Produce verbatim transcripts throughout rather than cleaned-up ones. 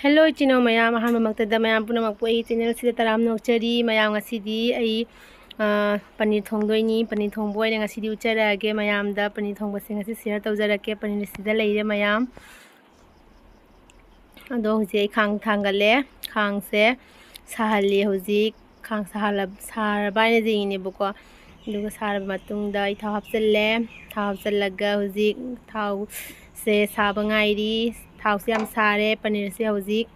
Hello ꯏꯆꯤꯟ ꯏꯅꯥꯎ ꯃꯌꯥꯝ, ꯑꯍꯥꯟꯕꯃꯛꯇꯗ ꯃꯌꯥꯝ ꯄꯨꯝꯅꯃꯛꯄꯨ ꯑꯩꯒꯤ ꯆꯦꯅꯦꯜꯁꯤꯗ ꯇꯔꯥꯝꯅ ꯑꯣꯛꯆꯔꯤ꯫ ꯃꯌꯥꯝ, ꯉꯁꯤꯗꯤ ꯑꯩ, ꯑ, ꯄꯅꯤꯔ ꯊꯣꯡꯗꯣꯏꯅꯤ꯫ ꯄꯅꯤꯔ ꯊꯣꯡꯕ ꯑꯣꯏꯅ ꯉꯁꯤꯗꯤ ꯎꯠꯆꯔꯛꯑꯒꯦ ꯃꯌꯥꯝꯗ꯫ ꯄꯅꯤꯔ ꯊꯣꯡꯕꯁꯦ ꯉꯁꯤ ꯁꯤꯌꯔ ꯇꯧꯖꯔꯛꯀꯦ꯫ ꯄꯅꯤꯔꯁꯤꯗ ꯂꯩꯔꯦ ꯃꯌꯥꯝ꯫ ꯑꯗꯣ ꯍꯧꯖꯤꯛ ꯑꯩ ꯈꯥꯡ ꯊꯥꯡꯒꯠꯂꯦ꯫ ꯈꯥꯡꯁꯦ ꯁꯥꯍꯜꯂꯤ ꯍꯧꯖꯤꯛ꯫ ꯈꯥꯡ ꯁꯥꯍꯜꯂ-, ꯁꯥꯔꯕ ꯍꯥꯏꯅ ꯌꯦꯡꯉꯤꯅꯦꯕꯀꯣ꯫ ꯑꯗꯨꯒ ꯁꯥꯔꯕ ꯃꯇꯨꯡꯗ ꯑꯩ ꯊꯥꯎ ꯍꯥꯞꯆꯤꯜꯂꯦ꯫ ꯊꯥꯎ ꯍꯥꯞꯆꯤꯜꯂꯒ ꯍꯧꯖꯤꯛ ꯊꯥꯎꯁꯦ ꯁꯥꯕ ꯉꯥꯏꯔꯤ꯫ ꯊꯥꯎꯁꯦ ꯌꯥꯝ ꯁꯥꯔꯦ꯫ ꯄꯅꯤꯔꯁꯦ ꯍꯧꯖꯤꯛ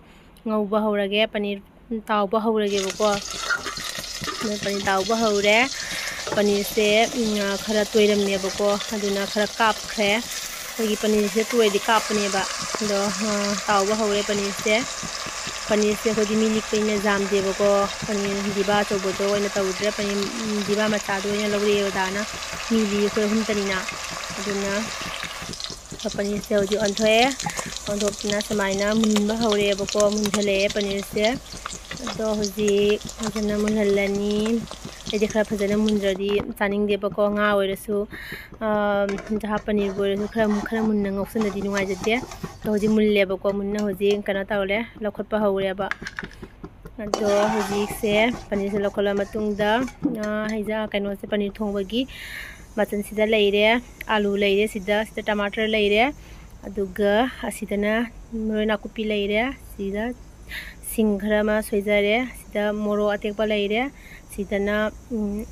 ꯉꯧꯕ ꯍꯧꯔꯒꯦ꯫ ꯄꯅꯤꯔ ꯇꯥꯎꯕ ꯍꯧꯔꯒꯦꯕꯀꯣ꯫ ꯑꯗꯨ ꯄꯅꯤꯔ ꯇꯥꯎꯕ ꯍꯧꯔꯦ꯫ ꯄꯅꯤꯔꯁꯦ, ꯎꯝ, ꯈꯔ ꯇꯣꯏꯔꯝꯃꯦꯕꯀꯣ, ꯑꯗꯨꯅ ꯈꯔ ꯀꯥꯞꯈ꯭ꯔꯦ꯫ ꯑꯩꯈꯣꯏꯒꯤ ꯄꯅꯤꯔꯁꯦ ꯇꯣꯏꯔꯗꯤ ꯀꯥꯞꯄꯅꯦꯕ꯫ ꯑꯗꯣ, ꯑ, ꯇꯥꯎꯕ ꯍꯧꯔꯦ ꯄꯅꯤꯔꯁꯦ꯫ ꯄꯅꯤꯔꯁꯦ ꯑꯩꯈꯣꯏꯗꯤ ꯃꯤ ꯂꯤꯛꯄꯅꯤꯅ ꯌꯥꯝꯗꯦꯕꯀꯣ꯫ ꯄꯅꯤꯔ ꯗꯤꯕꯥ ꯑꯆꯧꯕꯗꯣ ꯑꯣꯏꯅ ꯇꯧꯗ꯭ꯔꯦ꯫ ꯄꯅꯤꯔ, ꯎꯝ, ꯗꯤꯕꯥ ꯃꯆꯥꯗꯣ ꯑꯣꯏꯅ ꯂꯧꯔꯛꯑꯦ ꯑꯣꯖꯥꯅ꯫ ꯃꯤꯗꯤ ꯑꯩꯈꯣꯏ ꯑꯍꯨꯝꯇꯅꯤꯅ꯫ ꯑꯗꯨꯅ ꯄꯅꯤꯔꯁꯦ ꯍꯧꯖꯤꯛ ꯑꯣꯟꯊꯣꯛꯑꯦ꯫ ꯑꯣꯟꯊꯣꯛꯇꯨꯅ ꯁꯨꯃꯥꯏꯅ ꯃꯨꯟꯕ ꯍꯧꯔꯛꯑꯦꯕꯀꯣ, ꯃꯨꯟꯊꯠꯂꯛꯑꯦ ꯄꯅꯤꯔꯁꯦ꯫ ꯑꯗꯣ ꯍꯧꯖꯤꯛ ꯐꯖꯅ ꯃꯨꯜꯍꯜꯂꯅꯤ꯫ ꯑꯩꯗꯤ ꯈꯔ ꯐꯖꯅ ꯃꯨꯟꯗ꯭ꯔꯗꯤ ꯆꯥꯅꯤꯡꯗꯦꯕꯀꯣ꯫ ꯉꯥ ꯑꯣꯏꯔꯁꯨ, ꯑ, ꯖꯍꯥ ꯄꯅꯤꯔꯕꯨ ꯑꯣꯏꯔꯁꯨ ꯈꯔ, ꯈꯔ ꯃꯨꯟꯅ ꯉꯧꯁꯟꯗꯗꯤ ꯅꯨꯡꯉꯥꯏꯖꯗꯦ꯫ ꯑꯗꯣ ꯍꯧꯖꯤꯛ ꯃꯨꯜꯂꯦꯕꯀꯣ꯫ ꯃꯨꯟꯅ ꯍꯧꯖꯤꯛ ꯀꯩꯅꯣ ꯇꯧꯔꯦ, ꯂꯧꯈꯠꯄ ꯍꯧꯔꯦꯕ꯫ ꯑꯗꯣ ꯍꯧꯖꯤꯛꯁꯦ ꯄꯅꯤꯔꯁꯦ ꯂꯧꯈꯠꯂ ꯃꯇꯨꯡꯗ, ꯑ, ꯍꯩꯖꯥ-, ꯀꯩꯅꯣꯁꯦ, ꯄꯅꯤꯔ ꯊꯣꯡꯕꯒꯤ ꯃꯆꯜꯁꯤꯗ ꯂꯩꯔꯦ, ꯑꯥꯂꯨ ꯂꯩꯔꯦ ꯁꯤꯗ, ꯁꯤꯗ ꯇꯃꯥꯇꯔ ꯂꯩꯔꯦ, ꯑꯗꯨꯒ ꯑꯁꯤꯗꯅ ꯃꯔꯣꯏ ꯅꯥꯀꯨꯞꯄꯤ ꯂꯩꯔꯦ, ꯁꯤꯗ ꯁꯤꯡ ꯈꯔ ꯑꯃ ꯁꯣꯏꯖꯔꯦ, ꯁꯤꯗ ꯃꯣꯔꯣꯛ ꯑꯇꯦꯛꯄ ꯂꯩꯔꯦ, ꯁꯤꯗꯅ, ꯎꯝ,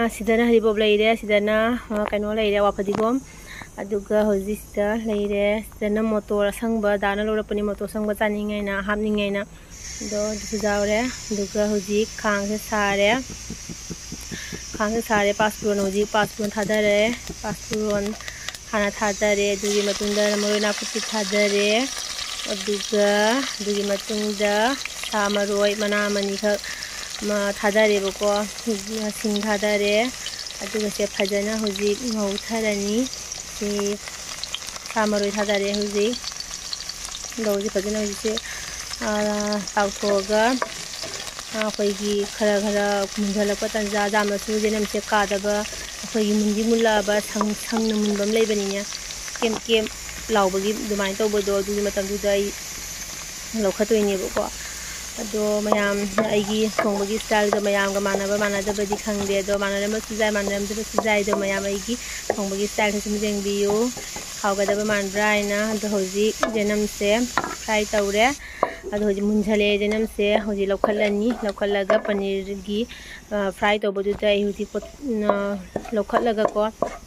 ꯑ, ꯁꯤꯗꯅ ꯍꯔꯤꯕꯣꯞ ꯂꯩꯔꯦ, ꯁꯤꯗꯅ, ꯑ, ꯀꯩꯅꯣ ꯂꯩꯔꯦ, ꯋꯥꯐꯗꯤꯒꯣꯝ, ꯑꯗꯨꯒ ꯍꯧꯖꯤꯛ ꯁꯤꯗ ꯂꯩꯔꯦ, ꯁꯤꯗꯅ ꯃꯣꯇꯣꯔ ꯑꯁꯪꯕ, ꯗꯥꯅ ꯂꯧꯔꯛꯄꯅꯤ ꯃꯣꯇꯣꯔ ꯑꯁꯪꯕ ꯆꯥꯅꯤꯡꯉꯦꯅ, ꯍꯥꯞꯅꯤꯡꯉꯦꯅ꯫ ꯑꯗꯣ ꯑꯗꯨꯁꯨ ꯌꯥꯎꯔꯦ꯫ ꯑꯗꯨꯒ ꯍꯧꯖꯤꯛ ꯈꯥꯡꯁꯦ ꯁꯥꯔꯦ꯫ ꯈꯥꯡꯁꯦ ꯁꯥꯔꯦ꯫ ꯄꯥꯁꯄꯨꯔꯟ, ꯍꯧꯖꯤꯛ ꯄꯥꯁꯄꯨꯔꯟ ꯊꯥꯗꯔꯦ꯫ ꯄꯥꯁꯄꯨꯔꯟ ꯍꯥꯟꯅ ꯊꯥꯗꯔꯦ꯫ ꯑꯗꯨꯒꯤ ꯃꯇꯨꯡꯗ ꯃꯔꯣꯏ ꯅꯥꯀꯨꯞꯄꯤ ꯊꯥꯗꯔꯦ꯫ ꯑꯗꯨꯒ ꯑꯗꯨꯒꯤ ꯃꯇꯨꯡꯗ ꯁꯥ ꯃꯔꯣꯏ ꯃꯅꯥ ꯑꯃꯅꯤꯈꯛ ꯑꯃ ꯊꯥꯗꯔꯦꯕꯀꯣ꯫ ꯁꯤꯡ ꯊꯥꯗꯔꯦ꯫ ꯑꯗꯨꯒꯁꯦ ꯐꯖꯅ ꯍꯧꯖꯤꯛ ꯉꯧꯊꯔꯅꯤ꯫ ꯁꯤ ꯁꯥ ꯃꯔꯣꯏ ꯊꯥꯗꯔꯦ ꯍꯧꯖꯤꯛ꯫ ꯑꯗꯣ ꯍꯧꯖꯤꯛ ꯐꯖꯅ ꯍꯧꯖꯤꯛꯁꯦ, ꯑꯥ, ꯇꯥꯎꯊꯣꯛꯑꯒ, ꯑꯥ, ꯑꯩꯈꯣꯏꯒꯤ ꯈꯔ ꯈꯔ ꯃꯨꯟꯖꯜꯂꯛꯄ ꯇꯟꯖꯥ, ꯌꯥꯝꯅꯁꯨ ꯌꯦꯅꯝꯁꯦ ꯀꯥꯗꯕ, ꯑꯩꯈꯣꯏꯒꯤ ꯃꯨꯟꯗꯤ ꯃꯨꯜꯂꯛꯑꯕ ꯁꯪ-, ꯁꯪꯅ ꯃꯨꯟꯕ ꯑꯃ ꯂꯩꯕꯅꯤꯅꯦ, ꯀꯦꯝ ꯀꯦꯝ ꯂꯥꯎꯕꯒꯤ ꯑꯗꯨꯃꯥꯏꯅ ꯇꯧꯕꯗꯣ, ꯑꯗꯨꯒꯤ ꯃꯇꯝꯗꯨꯗ ꯑꯩ ꯂꯧꯈꯠꯇꯣꯏꯅꯦꯕꯀꯣ꯫ ꯑꯗꯣ ꯃꯌꯥꯝꯅ ꯑꯩꯒꯤ ꯊꯣꯡꯕꯒꯤ ꯏꯁꯇꯥꯏꯜꯗꯣ ꯃꯌꯥꯝꯒ ꯃꯥꯟꯅꯕ ꯃꯥꯟꯅꯗꯕꯗꯤ ꯈꯪꯗꯦ, ꯑꯗꯣ ꯃꯥꯟꯅꯔꯝꯕꯁꯨ ꯌꯥꯏ, ꯃꯥꯟꯅꯔꯝꯗꯕꯁꯨ ꯌꯥꯏ꯫ ꯑꯗꯣ ꯃꯌꯥꯝ ꯑꯩꯒꯤ ꯊꯣꯡꯕꯒꯤ ꯏꯁꯇꯥꯏꯜꯁꯦ ꯁꯨꯝ ꯌꯦꯡꯕꯤꯌꯨ, ꯍꯥꯎꯒꯗꯕ ꯃꯥꯟꯕ꯭ꯔꯥ ꯍꯥꯏꯅ꯫ ꯑꯗꯣ ꯍꯧꯖꯤꯛ ꯌꯦꯅꯝꯁꯦ ꯐ꯭ꯔꯥꯏ ꯇꯧꯔꯦ꯫ ꯑꯗꯣ ꯍꯧꯖꯤꯛ ꯃꯨꯟꯖꯜꯂꯛꯑꯦ ꯌꯦꯅꯝꯁꯦ꯫ ꯍꯧꯖꯤꯛ ꯂꯧꯈꯠꯂꯅꯤ꯫ ꯂꯧꯈꯠꯂꯒ ꯄꯅꯤꯔꯒꯤ, ꯑ, ꯐ꯭ꯔꯥꯏ ꯇꯧꯕꯗꯨꯗ ꯑꯩ ꯍꯧꯖꯤꯛ ꯄꯣꯠ-, ꯑ, ꯂꯧꯈꯠꯂꯒꯀꯣ,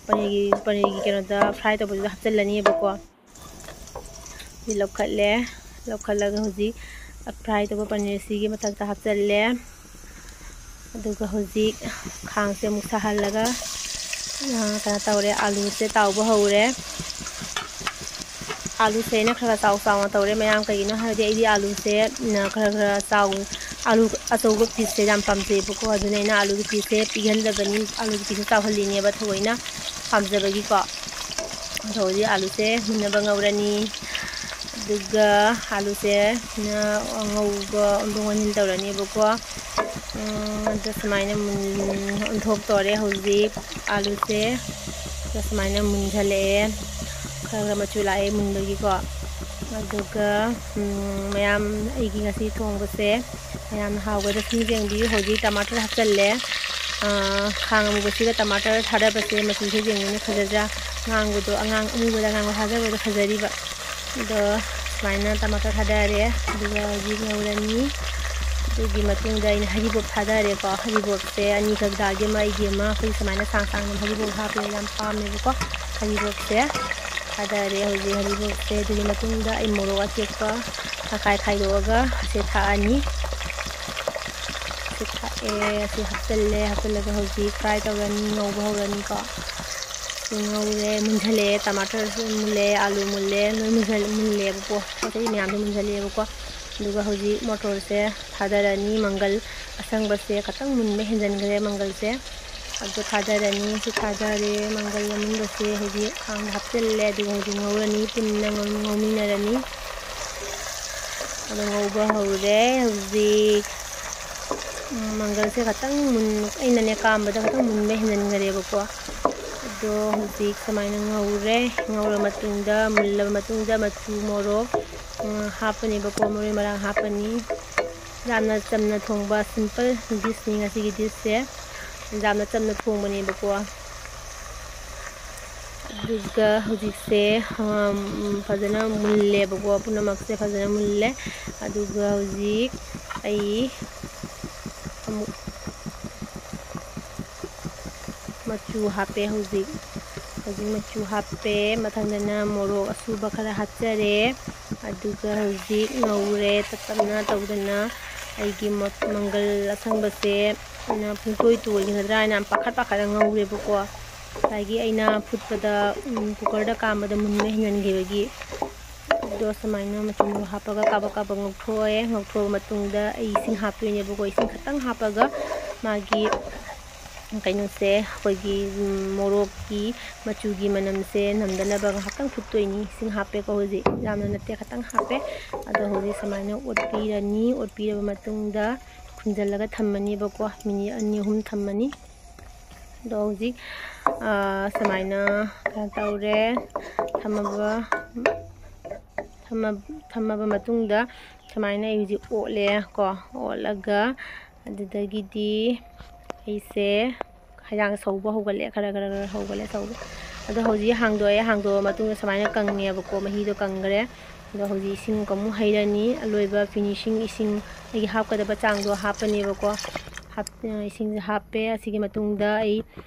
ꯄꯅꯤꯔꯒꯤ, ꯄꯅꯤꯔꯒꯤ ꯀꯩꯅꯣꯗ ꯐ꯭ꯔꯥꯏ ꯇꯧꯕꯗꯨꯗ ꯍꯥꯞꯆꯤꯜꯂꯅꯤꯕꯀꯣ꯫ ꯁꯤ ꯂꯧꯈꯠꯂꯦ꯫ ꯂꯧꯈꯠꯂꯒ ꯍꯧꯖꯤꯛ ꯐ꯭ꯔꯥꯏ ꯇꯧꯕ ꯄꯅꯤꯔꯁꯤꯒꯤ ꯃꯊꯛꯇ ꯍꯥꯞꯆꯤꯜꯂꯦ꯫ ꯑꯗꯨꯒ ꯍꯧꯖꯤꯛ ꯈꯥꯡꯁꯦ ꯑꯃꯨꯛ ꯁꯥꯍꯜꯂꯒ, ꯑ, ꯀꯩꯅꯣ ꯇꯧꯔꯦ, ꯑꯂꯨꯁꯦ ꯇꯥꯎꯕ ꯍꯧꯔꯦ꯫ ꯑꯂꯨꯁꯦ ꯑꯩꯅ ꯈꯔ ꯆꯥꯎ ꯆꯥꯎꯅ ꯇꯧꯔꯦ ꯃꯌꯥꯝ, ꯀꯩꯒꯤꯅꯣ ꯍꯥꯏꯔꯗꯤ ꯑꯩꯗꯤ ꯑꯂꯨꯁꯦ, ꯎꯝ, ꯈꯔ ꯈꯔ ꯆꯥꯎ-, ꯑꯂꯨ ꯑꯆꯧꯕ ꯄꯤꯁꯁꯦ ꯌꯥꯝ ꯄꯥꯝꯖꯩꯕꯀꯣ, ꯑꯗꯨꯅ ꯑꯩꯅ ꯑꯂꯨꯒꯤ ꯄꯤꯁꯁꯦ ꯄꯤꯛꯍꯟꯗꯕꯅꯤ, ꯑꯂꯨꯒꯤ ꯄꯤꯁꯁꯦ ꯆꯥꯎꯍꯜꯂꯤꯅꯦꯕ ꯊꯑꯣꯏꯅ ꯄꯥꯝꯖꯕꯒꯤꯀꯣ꯫ ꯑꯗꯣ ꯍꯧꯖꯤꯛ ꯑꯂꯨꯁꯦ ꯃꯨꯟꯅꯕ ꯉꯧꯔꯅꯤ꯫ ꯑꯗꯨꯒ ꯑꯂꯨꯁꯦ ꯉꯧꯕ ꯑꯣꯟꯊꯣꯛ ꯑꯣꯟꯁꯤꯟ ꯇꯧꯔꯅꯦꯕꯀꯣ꯫ ꯎꯝ, ꯑꯗꯣ ꯁꯨꯃꯥꯏꯅ ꯃꯨꯟ-, ꯑꯣꯟꯊꯣꯛꯇꯣꯔꯦ ꯍꯧꯖꯤꯛ ꯑꯂꯨꯁꯦ꯫ ꯑꯗꯣ ꯁꯨꯃꯥꯏꯅ ꯃꯨꯟꯁꯤꯜꯂꯛꯑꯦ, ꯈꯔ ꯈꯔ ꯃꯆꯨ ꯂꯥꯛꯑꯦ ꯃꯨꯟꯕꯒꯤꯀꯣ꯫ ꯑꯗꯨꯒ, ꯎꯝ, ꯃꯌꯥꯝ ꯑꯩꯒꯤ ꯉꯁꯤ ꯊꯣꯡꯕꯁꯦ ꯃꯌꯥꯝꯅ ꯍꯥꯎꯒꯗ꯭ꯔꯥ ꯁꯨꯝ ꯌꯦꯡꯕꯤꯌꯨ꯫ ꯍꯧꯖꯤꯛ ꯇꯃꯥꯇꯔ ꯍꯥꯞꯆꯤꯜꯂꯦ꯫ ꯑꯥ, ꯈꯥꯡ ꯑꯉꯧꯕꯁꯤꯒ ꯇꯃꯥꯇꯔ ꯊꯥꯗꯕꯁꯦ ꯃꯆꯨꯁꯦ ꯌꯦꯡꯉꯨꯅꯦ, ꯐꯖꯗ꯭ꯔꯥ? ꯑꯉꯥꯡꯕꯗꯣ, ꯑꯉꯥꯡ ꯑꯉꯧꯕꯗ ꯑꯉꯥꯡꯕ ꯊꯥꯗꯕꯗꯣ ꯐꯖꯔꯤꯕ꯫ ꯑꯗꯣ ꯁꯨꯃꯥꯏꯅ ꯇꯃꯥꯇꯔ ꯊꯥꯗꯔꯦ, ꯑꯗꯨꯒ ꯍꯧꯖꯤꯛ ꯉꯧꯔꯅꯤ꯫ ꯑꯗꯨꯒꯤ ꯃꯇꯨꯡꯗ ꯑꯩꯅ ꯍꯔꯤꯕꯣꯞ ꯊꯥꯗꯔꯦꯀꯣ꯫ ꯍꯔꯤꯕꯣꯞꯁꯦ ꯑꯅꯤꯈꯛ, ꯗꯥꯒꯤ ꯑꯃ, ꯑꯩꯒꯤ ꯑꯃ, ꯑꯩꯈꯣꯏ ꯁꯨꯃꯥꯏꯅ ꯁꯥꯡ ꯁꯥꯡꯅ ꯍꯔꯤꯕꯣꯞ ꯍꯥꯞꯄꯦ, ꯌꯥꯝ ꯄꯥꯝꯃꯦꯕꯀꯣ꯫ ꯍꯔꯤꯕꯣꯞꯁꯦ ꯊꯥꯗꯔꯦ ꯍꯧꯖꯤꯛ ꯍꯔꯤꯕꯣꯞꯁꯦ꯫ ꯑꯗꯨꯒꯤ ꯃꯇꯨꯡꯗ ꯑꯩ ꯃꯣꯔꯣꯛ ꯑꯇꯦꯛꯄ ꯇꯪꯈꯥꯏ ꯈꯥꯏꯗꯣꯛꯑꯒ ꯑꯁꯤ ꯊꯥꯛꯑꯅꯤ꯫ ꯑꯁꯤ ꯊꯥꯛꯑꯦ, ꯑꯁꯤ ꯍꯥꯞꯆꯤꯜꯂꯦ꯫ ꯍꯥꯞꯆꯤꯜꯂꯒ ꯍꯧꯖꯤꯛ ꯐ꯭ꯔꯥꯏ ꯇꯧꯔꯅꯤ, ꯉꯧꯕ ꯍꯧꯔꯅꯤꯀꯣ꯫ ꯁꯤ ꯉꯧꯔꯦ, ꯃꯨꯟꯖꯜꯂꯛꯑꯦ, ꯇꯃꯥꯇꯔꯁꯨ ꯃꯨꯜꯂꯦ, ꯑꯥꯂꯨ ꯃꯨꯜꯂꯦ, ꯂꯣꯏ ꯃꯨꯟꯖꯜ-, ꯃꯨꯜꯂꯦꯕꯀꯣ꯫ ꯄꯣꯠ ꯆꯩ ꯃꯌꯥꯝꯁꯨ ꯃꯨꯟꯖꯜꯂꯛꯑꯦꯕꯀꯣ꯫ ꯑꯗꯨꯒ ꯍꯧꯖꯤꯛ ꯃꯣꯇꯣꯔꯁꯦ ꯊꯥꯗꯔꯅꯤ꯫ ꯃꯪꯒꯜ ꯑꯁꯪꯕꯁꯦ ꯈꯇꯪ ꯃꯨꯟꯕ ꯍꯦꯟꯖꯟꯈ꯭ꯔꯦ, ꯃꯪꯒꯜꯁꯦ꯫ ꯑꯗꯨ ꯊꯥꯗꯔꯅꯤ꯫ ꯁꯤ ꯊꯥꯗꯔꯦ꯫ ꯃꯪꯒꯜ ꯑꯃꯨꯟꯕꯁꯦ ꯍꯧꯖꯤꯛ ꯈꯥꯡꯗ ꯍꯥꯞꯆꯤꯜꯂꯦ꯫ ꯑꯗꯨꯒ ꯍꯧꯖꯤꯛ ꯉꯧꯔꯅꯤ꯫ ꯄꯨꯟꯅ ꯉꯧ-, ꯉꯧꯃꯤꯟꯅꯔꯅꯤ꯫ ꯑꯗꯣ ꯉꯧꯕ ꯍꯧꯔꯦ ꯍꯧꯖꯤꯛ꯫ ꯎꯝ, ꯃꯪꯒꯜꯁꯦ ꯈꯇꯪ ꯃꯨꯟ-, ꯑꯩꯅꯅꯦ ꯀꯥꯝꯕꯗ ꯈꯇꯪ ꯃꯨꯟꯕ ꯍꯦꯟꯖꯟꯈꯔꯦꯕꯀꯣ꯫ ꯑꯗꯣ ꯍꯧꯖꯤꯛ ꯁꯨꯃꯥꯏꯅ ꯉꯧꯔꯦ꯫ ꯉꯧꯔ ꯃꯇꯨꯡꯗ, ꯃꯨꯜꯂꯕ ꯃꯇꯨꯡꯗ ꯃꯆꯨ, ꯃꯣꯔꯣꯛ, ꯎꯝ, ꯍꯥꯞꯄꯅꯦꯕꯀꯣ꯫ ꯃꯔꯣꯏ ꯃꯔꯥꯡ ꯍꯥꯞꯄꯅꯤ꯫ ꯌꯥꯝꯅ ꯆꯝꯅ ꯊꯣꯡꯕ simple dishꯅꯤ ꯉꯁꯤꯒꯤ dishꯁꯦ꯫ ꯌꯥꯝꯅ ꯆꯝꯅ ꯊꯣꯡꯕꯅꯦꯕꯀꯣ꯫ ꯑꯗꯨꯒ ꯍꯧꯖꯤꯛꯁꯦ, ꯎꯝ, ꯐꯖꯅ ꯃꯨꯜꯂꯦꯕꯀꯣ, ꯄꯨꯝꯅꯃꯛꯁꯦ ꯐꯖꯅ ꯃꯨꯜꯂꯦ꯫ ꯑꯗꯨꯒ ꯍꯧꯖꯤꯛ ꯑꯩ ꯑꯃꯨꯛ ꯃꯆꯨ ꯍꯥꯞꯄꯦ꯫ ꯍꯧꯖꯤꯛ, ꯍꯧꯖꯤꯛ ꯃꯆꯨ ꯍꯥꯞꯄꯦ꯫ ꯃꯊꯪꯗꯅ ꯃꯣꯔꯣꯛ ꯑꯁꯨꯕ ꯈꯔ ꯍꯥꯞꯆꯔꯦ꯫ ꯑꯗꯨꯒ ꯍꯧꯖꯤꯛ ꯉꯧꯔꯦ꯫ ꯇꯞ ꯇꯞꯅ ꯇꯧꯗꯅ ꯑꯩꯒꯤ ꯃ-, ꯃꯪꯒꯜ ꯑꯁꯪꯕꯁꯦ ꯑꯩꯅ ꯄꯨꯡꯇꯣꯏ ꯇꯣꯏꯒꯗ꯭ꯔꯥ ꯍꯥꯏꯅ ꯌꯥꯝ ꯄꯥꯈꯠ ꯄꯥꯈꯠꯅ ꯉꯧꯔꯦꯕꯀꯣ꯫ ꯉꯁꯥꯏꯒꯤ ꯑꯩꯅ ꯐꯨꯠꯄꯗ, ꯎꯝ, cookerꯗ ꯀꯥꯝꯕꯗ ꯃꯨꯟꯕ ꯍꯦꯟꯖꯟꯈꯤꯕꯒꯤ꯫ ꯑꯗꯣ ꯁꯨꯃꯥꯏꯅ ꯃꯆꯨ ꯃꯣꯔꯣꯛ ꯍꯥꯞꯄꯒ ꯀꯥꯕꯛ ꯀꯥꯕꯛ ꯉꯧꯊꯣꯛꯑꯦ꯫ ꯉꯧꯊꯣꯛꯑꯕ ꯃꯇꯨꯡꯗ ꯑꯩ ꯏꯁꯤꯡ ꯍꯥꯞꯇꯣꯏꯅꯦꯕꯀꯣ꯫ ꯏꯁꯤꯡ ꯈꯤꯇꯪ ꯍꯥꯞꯄꯒ ꯃꯥꯒꯤ ꯀꯩꯅꯣꯁꯦ, ꯑꯩꯈꯣꯏꯒꯤ, ꯎꯝ, ꯃꯣꯔꯣꯛꯀꯤ ꯃꯆꯨꯒꯤ ꯃꯅꯝꯁꯦ ꯅꯝꯗꯅꯕ ꯉꯥꯏꯍꯥꯛꯇꯪ ꯐꯨꯠꯇꯣꯏꯅꯤ꯫ ꯏꯁꯤꯡ ꯍꯥꯞꯄꯦꯀꯣ ꯍꯧꯖꯤꯛ, ꯌꯥꯝꯅ ꯅꯠꯇꯦ, ꯈꯤꯇꯪ ꯍꯥꯞꯄꯦ꯫ ꯑꯗꯣ ꯍꯧꯖꯤꯛ ꯁꯨꯃꯥꯏꯅ ꯑꯣꯠꯄꯤꯔꯅꯤ꯫ ꯑꯣꯠꯄꯤꯔꯕ ꯃꯇꯨꯡꯗ ꯈꯨꯝꯖꯤꯜꯂꯒ ꯊꯝꯃꯅꯤꯕꯀꯣ, minute ꯑꯅꯤ ꯑꯍꯨꯝ ꯊꯝꯃꯅꯤ꯫ ꯑꯗꯣ ꯍꯧꯖꯤꯛ, ꯑꯥ, ꯁꯨꯃꯥꯏꯅ ꯀꯩꯅꯣ ꯇꯧꯔꯦ꯫ ꯊꯝꯃꯕ, ꯊꯝꯃ-, ꯊꯝꯃꯕ ꯃꯇꯨꯡꯗ ꯁꯨꯃꯥꯏꯅ ꯑꯩ ꯍꯧꯖꯤꯛ ꯑꯣꯠꯂꯦ ꯀꯣ꯫ ꯑꯣꯠꯂꯒ ꯑꯗꯨꯗꯒꯤꯗꯤ ꯑꯩꯁꯦ ꯍꯩꯖꯥꯡ ꯁꯧꯕ ꯍꯧꯒꯠꯂꯦ, ꯈꯔ ꯈꯔ ꯈꯔ ꯍꯧꯒꯠꯂꯦ ꯁꯧꯕ꯫ ꯑꯗꯣ ꯍꯧꯖꯤꯛ ꯍꯥꯡꯗꯣꯛꯑꯦ꯫ ꯍꯥꯡꯗꯣꯛꯑ ꯃꯇꯨꯡꯗ ꯁꯨꯃꯥꯏꯅ ꯀꯪꯉꯦꯕꯀꯣ, ꯃꯍꯤꯗꯣ ꯀꯪꯈ꯭ꯔꯦ꯫ ꯑꯗꯣ ꯍꯧꯖꯤꯛ ꯏꯁꯤꯡ ꯑꯃꯨꯛ ꯍꯩꯔꯅꯤ꯫ ꯑꯂꯣꯏꯕ finishing ꯏꯁꯤꯡ ꯑꯩꯒꯤ ꯍꯥꯞꯀꯗꯕ ꯆꯥꯡꯗꯣ ꯍꯥꯞꯄꯅꯦꯕꯀꯣ꯫ ꯍꯥꯞ-, ꯏꯁꯤꯡꯁꯦ ꯍꯥꯞꯄꯦ꯫ ꯑꯁꯤꯒꯤ ꯃꯇꯨꯡꯗ ꯑꯩ,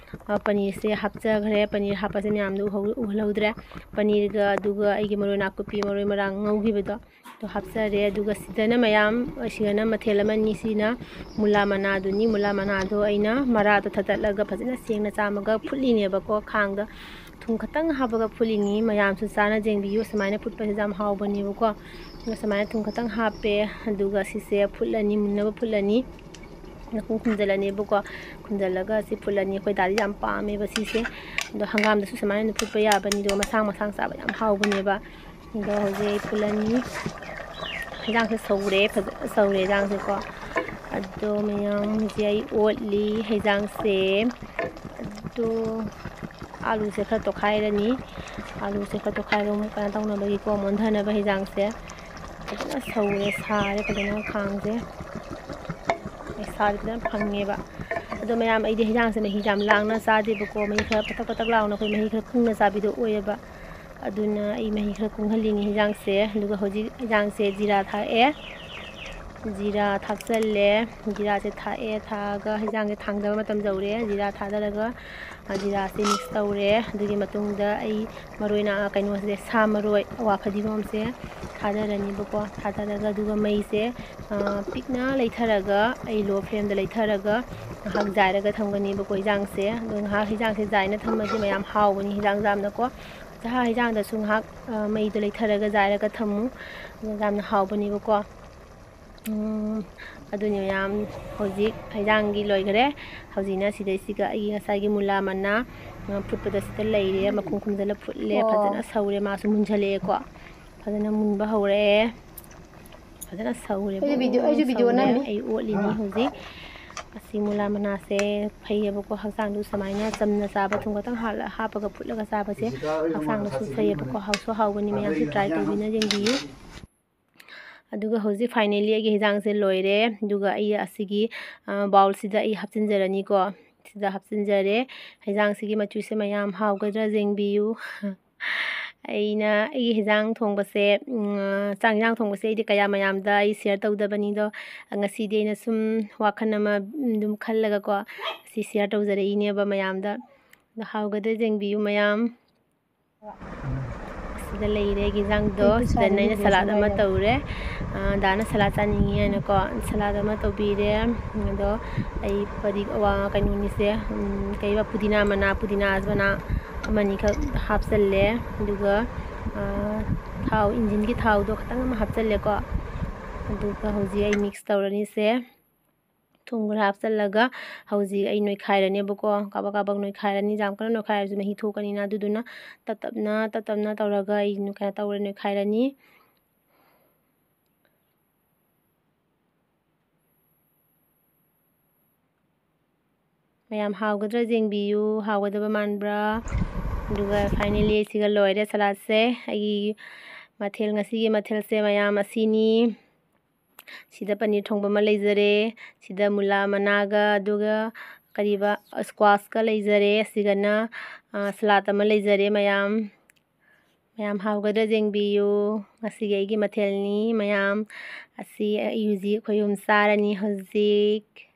ꯑ, ꯄꯅꯤꯔꯁꯦ ꯍꯥꯞꯆꯈ꯭ꯔꯦ꯫ ꯄꯅꯤꯔ ꯍꯥꯞꯄꯁꯦ ꯃꯌꯥꯝꯗꯣ ꯎꯍꯧ-, ꯎꯍꯜꯍꯧꯗ꯭ꯔꯦ꯫ ꯄꯅꯤꯔꯒ ꯑꯗꯨꯒ ꯑꯩꯒꯤ ꯃꯔꯣꯏ ꯅꯥꯀꯨꯞꯄꯤ, ꯃꯔꯣꯏ ꯃꯔꯥꯡ ꯉꯧꯈꯤꯕꯗꯣ, ꯑꯗꯨ ꯍꯥꯞꯆꯔꯦ꯫ ꯑꯗꯨꯒ ꯁꯤꯗꯅ ꯃꯌꯥꯝ, ꯁꯤꯗꯅ ꯃꯊꯦꯜ ꯑꯃꯅꯤ꯫ ꯁꯤꯅ ꯃꯨꯂꯥ ꯃꯅꯥꯗꯨꯅꯤ꯫ ꯃꯨꯂꯥ ꯃꯅꯥꯗꯣ ꯑꯩꯅ ꯃꯔꯥꯗꯣ ꯊꯠꯇꯠꯂꯒ ꯐꯖꯅ ꯁꯦꯡꯅ ꯆꯥꯝꯃꯒ ꯐꯨꯠꯂꯤꯅꯦꯕꯀꯣ, ꯈꯥꯡꯗ꯫ ꯊꯨꯝ ꯈꯇꯪ ꯍꯥꯞꯄꯒ ꯐꯨꯠꯂꯤꯅꯤ꯫ ꯃꯌꯥꯝꯁꯨ ꯆꯥꯅ ꯌꯦꯡꯕꯤꯌꯨ꯫ ꯁꯨꯃꯥꯏꯅ ꯐꯨꯠꯄꯁꯤꯗ ꯌꯥꯝ ꯍꯥꯎꯕꯅꯦꯕꯀꯣ꯫ ꯑꯗꯣ ꯁꯨꯃꯥꯏꯅ ꯊꯨꯝ ꯈꯇꯪ ꯍꯥꯞꯄꯦ꯫ ꯑꯗꯨꯒ ꯁꯤꯁꯦ ꯐꯨꯠꯂꯅꯤ, ꯃꯨꯟꯅꯕ ꯐꯨꯠꯂꯅꯤ꯫ ꯃꯈꯨꯝ ꯈꯨꯝꯖꯤꯜꯂꯅꯦꯕꯀꯣ꯫ ꯈꯨꯝꯖꯤꯜꯂꯒ ꯁꯤ ꯐꯨꯠꯂꯅꯤ꯫ ꯑꯩꯈꯣꯏ ꯗꯥꯗꯤ ꯌꯥꯝ ꯄꯥꯝꯃꯦꯕ ꯁꯤꯁꯦ꯫ ꯑꯗꯣ ꯍꯪꯒꯥꯝꯗꯁꯨ ꯁꯨꯃꯥꯏꯅ ꯐꯨꯠꯄ ꯌꯥꯕꯅꯤ꯫ ꯑꯗꯨꯒ ꯃꯁꯥꯡ ꯃꯁꯥꯡ ꯆꯥꯕ ꯌꯥꯝ ꯍꯥꯎꯕꯅꯦꯕ꯫ ꯑꯗꯣ ꯍꯧꯖꯤꯛ ꯑꯩ ꯐꯨꯠꯂꯅꯤ꯫ ꯍꯦꯟꯖꯥꯡꯁꯦ ꯁꯧꯔꯦ, ꯐꯖꯅ ꯁꯧꯔꯦ ꯍꯦꯟꯖꯥꯡꯁꯦꯀꯣ꯫ ꯑꯗꯣ ꯃꯌꯥꯝ, ꯍꯧꯖꯤꯛ ꯑꯩ ꯑꯣꯠꯂꯤ ꯍꯩꯖꯥꯡꯁꯦ꯫ ꯑꯗꯣ ꯑꯥꯂꯨꯁꯦ ꯈꯔ ꯇꯣꯠꯈꯥꯏꯔꯅꯤ꯫ ꯑꯥꯂꯨꯁꯦ ꯈꯔ ꯇꯣꯠꯈꯥꯏꯔꯒ ꯑꯃꯨꯛ ꯀꯩꯅꯣ ꯇꯧꯅꯕꯒꯤꯀꯣ, ꯃꯣꯟꯊꯅꯕ ꯍꯩꯖꯥꯡꯁꯦ꯫ ꯐꯖꯅ ꯁꯧꯔꯦ, ꯁꯥꯔꯦ ꯐꯖꯅ ꯈꯥꯡꯁꯦ꯫ ꯑꯩ ꯁꯥꯁꯦ ꯐꯖꯅ ꯐꯪꯉꯦꯕ꯫ ꯑꯗꯣ ꯃꯌꯥꯝ, ꯑꯩꯗꯤ ꯍꯩꯖꯥꯡꯁꯦ ꯃꯍꯤ ꯌꯥꯝ ꯂꯥꯡꯅ ꯆꯥꯗꯦꯕꯀꯣ꯫ ꯃꯍꯤ ꯈꯔ ꯄꯇꯛ ꯄꯇꯛ ꯂꯥꯎꯅ, ꯑꯩꯈꯣꯏ ꯃꯍꯤ ꯈꯔ ꯀꯨꯡꯅ ꯆꯥꯕꯤꯗꯣ ꯑꯣꯏꯌꯦꯕ꯫ ꯑꯗꯨꯅ ꯑꯩ ꯃꯍꯤ ꯈꯔ ꯀꯨꯡꯍꯜꯂꯤꯅꯤ ꯍꯤꯟꯖꯥꯡꯁꯦ꯫ ꯑꯗꯨꯒ ꯍꯧꯖꯤꯛ ꯍꯤꯟꯖꯥꯡꯁꯦ ꯖꯤꯔꯥ ꯊꯥꯛꯑꯦ꯫ ꯖꯤꯔꯥ ꯊꯥꯛꯆꯜꯂꯦ꯫ ꯖꯤꯔꯥꯁꯦ ꯊꯥꯛꯑꯦ꯫ ꯊꯥꯛꯑꯒ ꯍꯤꯟꯖꯥꯡꯁꯦ ꯊꯥꯡꯗꯕ ꯃꯇꯝ ꯌꯧꯔꯦ꯫ ꯖꯤꯔꯥ ꯊꯥꯗꯔꯒ, ꯑ, ꯖꯤꯔꯥꯁꯦ mix ꯇꯧꯔꯦ꯫ ꯑꯗꯨꯒꯤ ꯃꯇꯨꯡꯗ ꯑꯩ ꯃꯔꯣꯏ ꯅꯥ-, ꯀꯩꯅꯣꯁꯦ, ꯁꯥ ꯃꯔꯣꯏ, ꯑꯋꯥ ꯐꯗꯤꯒꯣꯝꯁꯦ ꯊꯥꯗꯔꯅꯤꯕꯀꯣ꯫ ꯊꯥꯗꯔꯒ ꯑꯗꯨꯒ ꯃꯩꯁꯦ, ꯑ, ꯄꯤꯛꯅ ꯂꯩꯊꯔꯒ, ꯑꯩ low flameꯗ ꯂꯩꯊꯔꯒ ꯉꯥꯏꯍꯥꯛ ꯖꯥꯏꯔꯒ ꯊꯝꯒꯅꯤꯕꯀꯣ ꯍꯤꯟꯖꯥꯡꯁꯦ꯫ ꯑꯗꯣ ꯉꯥꯏꯍꯥꯛ ꯍꯤꯟꯖꯥꯡꯁꯦ ꯖꯥꯏꯅ ꯊꯝꯃꯗꯤ ꯃꯌꯥꯝ ꯍꯥꯎꯕꯅꯤ ꯍꯤꯟꯖꯥꯡ ꯆꯥꯕꯗꯀꯣ꯫ ꯆꯍꯥ ꯍꯤꯟꯖꯥꯡꯗꯁꯨ ꯉꯥꯏꯍꯥꯛ, ꯑ, ꯃꯩꯗꯣ ꯂꯩꯊꯔꯒ ꯖꯥꯏꯔꯒ ꯊꯝꯃꯨ꯫ ꯑꯗꯨ ꯌꯥꯝꯅ ꯍꯥꯎꯕꯅꯦꯕꯀꯣ꯫ ꯎꯝ, ꯑꯗꯨꯅꯤ ꯃꯌꯥꯝ, ꯍꯧꯖꯤꯛ ꯍꯤꯟꯖꯥꯡꯒꯤ ꯂꯣꯏꯈꯔꯦ꯫ ꯍꯧꯖꯤꯛꯅ ꯁꯤꯗꯩꯁꯤꯒ ꯑꯩꯒꯤ ꯉꯁꯥꯏꯒꯤ ꯃꯨꯂꯥ ꯃꯅꯥ, ꯑ, ꯐꯨꯠꯄꯗꯣ ꯁꯤꯗ ꯂꯩꯔꯦ꯫ ꯃꯈꯨꯝ ꯈꯨꯝꯖꯤꯜꯂ ꯐꯨꯠꯂꯦ꯫ ꯑꯣ꯫ ꯐꯖꯅ ꯁꯧꯔꯦ꯫ ꯃꯥꯁꯨ ꯃꯨꯟꯖꯜꯂꯛꯑꯦꯀꯣ꯫ ꯐꯖꯅ ꯃꯨꯟꯕ ꯍꯧꯔꯛꯑꯦ꯫ ꯐꯖꯅ ꯁꯧꯔꯦꯕ꯫ ꯑꯩꯁꯨ video, ꯑꯩꯁꯨ video ꯁꯧꯔꯦ꯫ ꯅꯝꯃꯤ꯫ ꯑꯩ ꯑꯣꯠꯂꯤꯅꯤ ꯍꯧꯖꯤꯛ꯫ ꯑꯁꯤ ꯃꯨꯂꯥ ꯃꯅꯥꯁꯦ ꯐꯩꯌꯦꯕꯀꯣ ꯍꯛꯆꯥꯡꯗ, ꯁꯨꯃꯥꯏꯅ ꯆꯝꯅ ꯆꯥꯕ, ꯊꯨꯝ ꯈꯛꯇꯪ ꯍꯥꯞꯂ-, ꯍꯥꯞꯄꯒ ꯐꯨꯠꯂꯒ ꯆꯥꯕꯁꯦ ꯍꯛꯆꯥꯡꯗꯁꯨ ꯐꯩꯌꯦꯕꯀꯣ꯫ ꯍꯥꯎꯁꯨ ꯍꯥꯎꯕꯅꯤ, ꯃꯌꯥꯝꯁꯨ try ꯇꯧꯕꯤꯅ ꯌꯦꯡꯕꯤꯌꯨ꯫ ꯑꯗꯨꯒ ꯍꯧꯖꯤꯛ finally ꯑꯩꯒꯤ ꯍꯤꯟꯖꯥꯡꯁꯦ ꯂꯣꯏꯔꯦ꯫ ꯑꯗꯨꯒ ꯑꯩ ꯑꯁꯤꯒꯤ, ꯑ, bowlꯁꯤꯗ ꯑꯩ ꯍꯥꯞꯆꯤꯟꯖꯔꯅꯤꯀꯣ꯫ ꯁꯤꯗ ꯍꯥꯞꯆꯤꯟꯖꯔꯦ꯫ ꯍꯤꯟꯖꯥꯡꯁꯤꯒꯤ ꯃꯆꯨꯁꯦ ꯃꯌꯥꯝ ꯍꯥꯎꯒꯗ꯭ꯔꯥ ꯌꯦꯡꯕꯤꯌꯨ꯫ ꯑꯩꯅ ꯑꯩꯒꯤ ꯍꯤꯟꯖꯥꯡ ꯊꯣꯡꯕꯁꯦ, ꯎꯝ, ꯆꯥꯛ ꯍꯤꯟꯖꯥꯡ ꯊꯣꯡꯕꯁꯦ ꯑꯩꯗꯤ ꯀꯌꯥ ꯃꯌꯥꯝꯗ ꯑꯩ share ꯇꯧꯗꯕꯅꯤꯗꯣ꯫ ꯉꯁꯤꯗꯤ ꯑꯩꯅ ꯁꯨꯝ ꯋꯥꯈꯜ ꯑꯃ ꯑꯗꯨꯝ ꯈꯜꯂꯒꯀꯣ, ꯁꯤ share ꯇꯧꯖꯔꯛꯏꯅꯦꯕ ꯃꯌꯥꯝꯗ꯫ ꯑꯗꯣ ꯍꯥꯎꯒꯗ꯭ꯔꯥ ꯌꯦꯡꯕꯤꯌꯨ ꯃꯌꯥꯝ꯫ ꯁꯤꯗ ꯂꯩꯔꯦ ꯑꯩꯒꯤ ꯏꯟꯖꯥꯡꯗꯣ꯫ ꯑꯩ ꯁꯤꯗꯅ ꯑꯩꯅ ꯈꯨꯠꯁꯥꯁꯦ salad ꯑꯃ ꯂꯣꯏꯔꯦ꯫ ꯇꯧꯔꯦ꯫ ꯑ, ꯗꯥꯅ salad ꯆꯥꯅꯤꯡꯉꯤ ꯍꯥꯏꯅꯀꯣ, salad ꯑꯃ ꯇꯧꯕꯤꯔꯦ꯫ ꯑꯗꯣ ꯑꯩ ꯄꯗꯤ-, ꯋꯥ-, ꯀꯩꯅꯣꯅꯤꯁꯦ, ꯎꯝ, ꯀꯩꯕ, ꯄꯨꯗꯤꯅꯥ ꯃꯅꯥ, ꯄꯨꯗꯤꯅꯥ ꯃꯅꯥ ꯑꯃꯅꯤꯈꯛ ꯍꯥꯞꯆꯜꯂꯦ꯫ ꯑꯗꯨꯒ, ꯑ, ꯊꯥꯎ, engineꯒꯤ ꯊꯥꯎꯗꯣ ꯈꯤꯇꯪ ꯑꯃ ꯍꯥꯞꯆꯜꯂꯦꯀꯣ꯫ ꯑꯗꯨꯒ ꯍꯧꯖꯤꯛ ꯑꯩ mix ꯇꯧꯔꯅꯤꯁꯦ꯫ ꯊꯨꯝ ꯈꯔ ꯍꯥꯞꯆꯜꯂꯒ ꯍꯧꯖꯤꯛ ꯑꯩ ꯅꯣꯏꯈꯥꯏꯔꯅꯦꯕꯀꯣ꯫ ꯀꯥꯕꯛ ꯀꯥꯕꯛ ꯅꯣꯏꯈꯥꯏꯔꯅꯤ꯫ ꯌꯥꯝ ꯀꯟꯅ ꯅꯣꯏꯈꯥꯏꯔꯁꯨ ꯃꯍꯤ ꯊꯣꯛꯀꯅꯤꯅ, ꯑꯗꯨꯗꯨꯅ ꯇꯞ ꯇꯞꯅ, ꯇꯞ ꯇꯞꯅ ꯇꯧꯔꯒ ꯑꯩ ꯀꯩꯅꯣ ꯇꯧꯔꯦ, ꯅꯣꯏꯈꯥꯏꯔꯅꯤ꯫ ꯃꯌꯥꯝ ꯍꯥꯎꯒꯗ꯭ꯔꯥ ꯌꯦꯡꯕꯤꯌꯨ, ꯍꯥꯎꯒꯗꯕ ꯃꯥꯟꯕ꯭ꯔꯥ? ꯑꯗꯨꯒ finally ꯁꯤꯒ ꯂꯣꯏꯔꯦ ꯁꯂꯥꯠꯁꯦ꯫ ꯑꯩꯒꯤ ꯃꯊꯦꯜ, ꯉꯁꯤꯒꯤ ꯃꯊꯦꯜꯁꯦ ꯃꯌꯥꯝ ꯑꯁꯤꯅꯤ꯫ ꯁꯤꯗ ꯄꯅꯤꯔ ꯊꯣꯡꯕ ꯑꯃ ꯂꯩꯖꯔꯦ, ꯁꯤꯗ ꯃꯨꯂꯥ ꯃꯅꯥꯒ ꯑꯗꯨꯒ ꯀꯔꯤꯕ, ꯁ꯭ꯀ꯭ꯋꯥꯁꯀ ꯂꯩꯖꯔꯦ, ꯑꯁꯤꯒꯅ, ꯑ, ꯁꯂꯥꯠ ꯑꯃ ꯂꯩꯖꯔꯦ ꯃꯌꯥꯝ꯫ ꯃꯌꯥꯝ ꯍꯥꯎꯒꯗ꯭ꯔꯥ ꯌꯦꯡꯕꯤꯌꯨ꯫ ꯉꯁꯤꯒꯤ ꯑꯩꯒꯤ ꯃꯊꯦꯜꯅꯤ ꯃꯌꯥꯝ꯫ ꯑꯁꯤ ꯑꯩ ꯍꯧꯖꯤꯛ, ꯑꯩꯈꯣꯏ ꯑꯍꯨꯝ ꯆꯥꯔꯅꯤ ꯍꯧꯖꯤꯛ꯫